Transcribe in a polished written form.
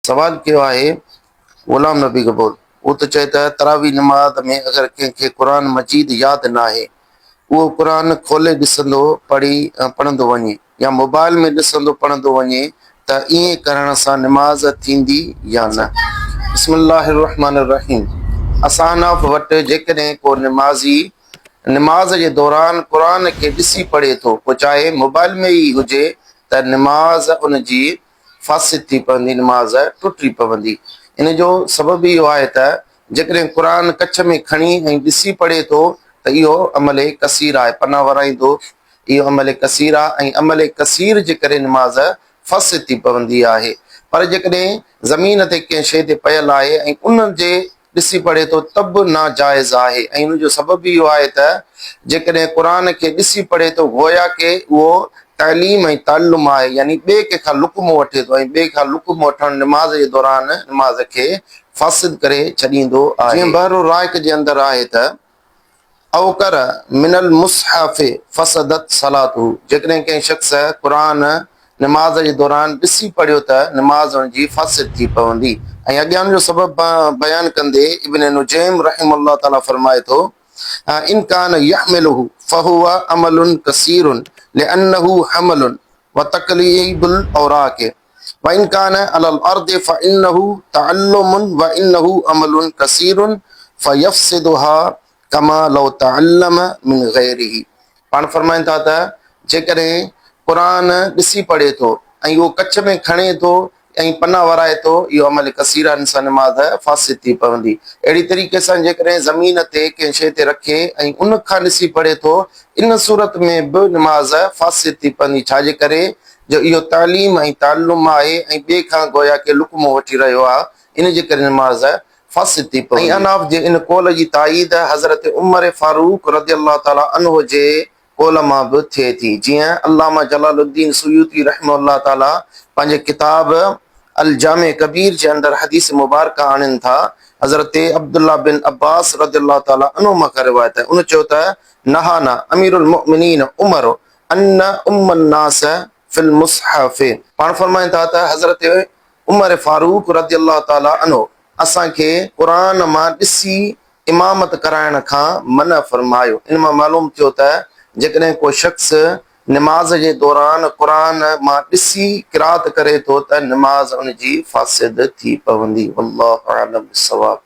سوال ڪيو آهي غلام نبي گبول اهو ٿو چئي ته تراويح نماز ۾ اگر ڪنهن کي قرآن مجيد ياد ناهي اهو قرآن کولي ڏسندو پڙهي پڙهندو وڃي يا موبائل ۾ ڏسندو پڙهندو وڃي ته ائين ڪرڻ سان نماز ٿيندي يا نه؟ بسم الله الرحمن الرحيم اسان احناف وٽ جيڪڏهن ڪو نمازي نماز جي دوران قرآن کي ڏسي پڙهي ٿو پوء چاهي موبائل ۾ ئي هجي ته نماز ان جي فاسد ٿي پوندي، نماز ٽٽي پوندي. ان جو سبب اهو آهي ته جيڪڏهن قرآن ڪڇ ۾ کڻي ۽ ڏسي پڙهي ٿو ته اهو عمل ڪثير آهي، پنا ورائيندو، اهو عمل ڪثير آهي ۽ عمل ڪثير جي ڪري نماز فاسد ٿي پوندي آهي. پر جيڪڏهن زمين تي ڪنهن شيء تي پيل آهي ۽ ان جي ڏسي پڙهي ٿو ته به ناجائز آهي ۽ ان جو سبب اهو آهي ته جيڪڏهن قرآن کي ڏسي پڙهي ٿو گويا ڪه اهو تعليم ۽ تعلم آهي يعني ٻئي ڪنهن کان لقمو وٺي ٿو ۽ ٻئي کان لقمو وٺڻ نماز جي دوران نماز کي فاسد ڪري ڇڏيندو آهي. جيئن بحر الرائق جي اندر آهي ته. او قرأ من المصحف فسدت صلاته جيڪڏهن ڪنهن شخص قرآن نماز جي دوران ڏسي پڙهيو ته نماز ان جي فاسد ٿي پوندي ۽ اڳيان جو سبب بيان ڪندي ابن نجيم رحمه الله تعالي فرمائي ٿو ان ڪان يحمله فهو عمل ڪثير لانه حمل وتقليب الاوراق وان ڪان علي الارض فانه تعلم وانه عمل ڪثير فيفسدها ڪما لو تعلم من غيره پاڻ فرمائن ٿا ته جيڪڏهن قرآن ڏسي پڙهي ٿو ۽ اهو ڪڇ ۾ کڻي ٿو ۽ پنا ورائي ٿو اهو عمل ڪثير آهي ان سان نماز فاسد ٿي پوندي اهڙي طريقي سان جيڪڏهن زمين تي ڪنهن شيء تي رکي ۽ ان کان ڏسي پڙهي ٿو ان صورت ۾ به نماز فاسد ٿي پوندي ڇا جي ڪري جو اهو تعليم ۽ تعلم آهي ۽ ٻئي کان گويا ڪه لقمو وٺي رهيو آهي، ان جي ڪري نماز فاسد ٿي پوندي. ۽ احناف جي ان قول جي تائيد حضرت عمر فاروق رضي الله تعالٰي عنه جي قول مان به ٿئي ٿي، جيئن علامه جلال الدين سيوطي رحمه الله تعالٰي پنهنجي ڪتاب الجامع ڪبير جي اندر حديث مبارڪه آڻين ٿا، حضرت عبدالله بن عباس رضي الله تعالٰي عنهما کان روايت آهي، ان چيو ته نهانا امير المؤمنين عمر ان ام الناس في المصحف پاڻ فرمائن ٿا ته حضرت عمر فاروق رضي الله تعالٰي عنه اسان کي قرآن مان ڏسي امامت ڪرائڻ کان منع فرمايو. ان مان معلوم ٿيو ته جيڪڏهن ڪو شخص نماز جي دوران قرآن مان ڏسي قرات ڪري ٿو ته نماز ان جي فاسد ٿي پوندي. والله اعلم بالصواب.